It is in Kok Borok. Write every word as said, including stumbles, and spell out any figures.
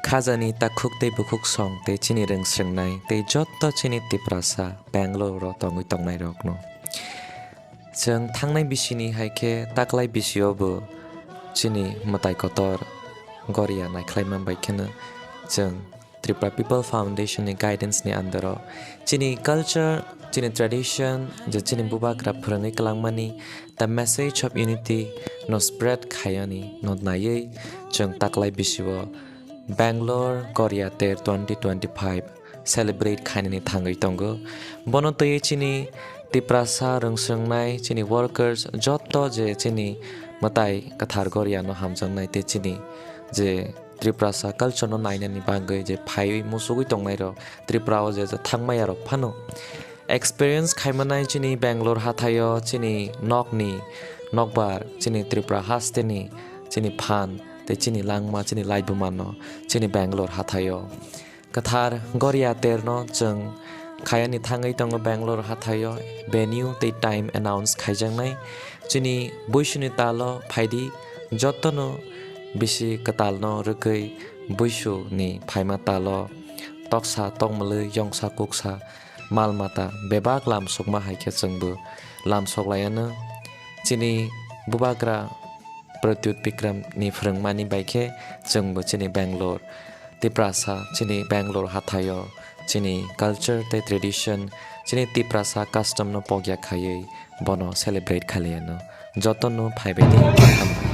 Khajani takhuk tei bukhuk song tei chini rwngswngnai tei jotto chini Tiprasa Bangalore-o tongwi tongnairokno. Chwng thangnai bisini hai khe taklai bisio bo chini mwtai kotor Goria naikhlaima bai kheno chwng Tripura People Foundation ni guidance ni under o chini culture, chini tradition, je chini bubagra phwrwngwi kwlangmani the message of unity no spread khaiyani no naiwi chwng taklai bisio Bangalore Goria Ter twenty twenty-five celebrate khainani thangwi tongo. Bono twiwi chini Tiprasa rwngswngnai chini workers jotto je chini mwtai kwthar Goria no hamjaknai tei chini je Tiprasa culture no nainani bagwi je phaiwi musugwi tongnairok Tripura o je je thangmaya rok phano experience khaimanai chini Bangalore hathaio chini nokni nokbar chini Tripura hasteni chini phan tei chini langma chini laibuma no chini Bangalore hathaio. Kwthar Goria Ter no chwng khayani thangwi tongo Bangalore hathaio venue tei time announce khaijaknai. Chini buisuni talo phaidi jotono bisi kwtalno rwgwi buisuni phaima talo toksa tokmwlwi yongsa kuksa mal mata bebak lam sokma hai khe chwngbo lam sok laiano. Chini bubagra Pradyut Bikram ni phwrwngmani bai khe chwngbo chini Bangalore, Tiprasa, chini Bangalore hathaio chini culture tei tradition, chini Tiprasa custom no pokya khaiwi bono celebrate khailaiano. Jotono phaibai di, hambai.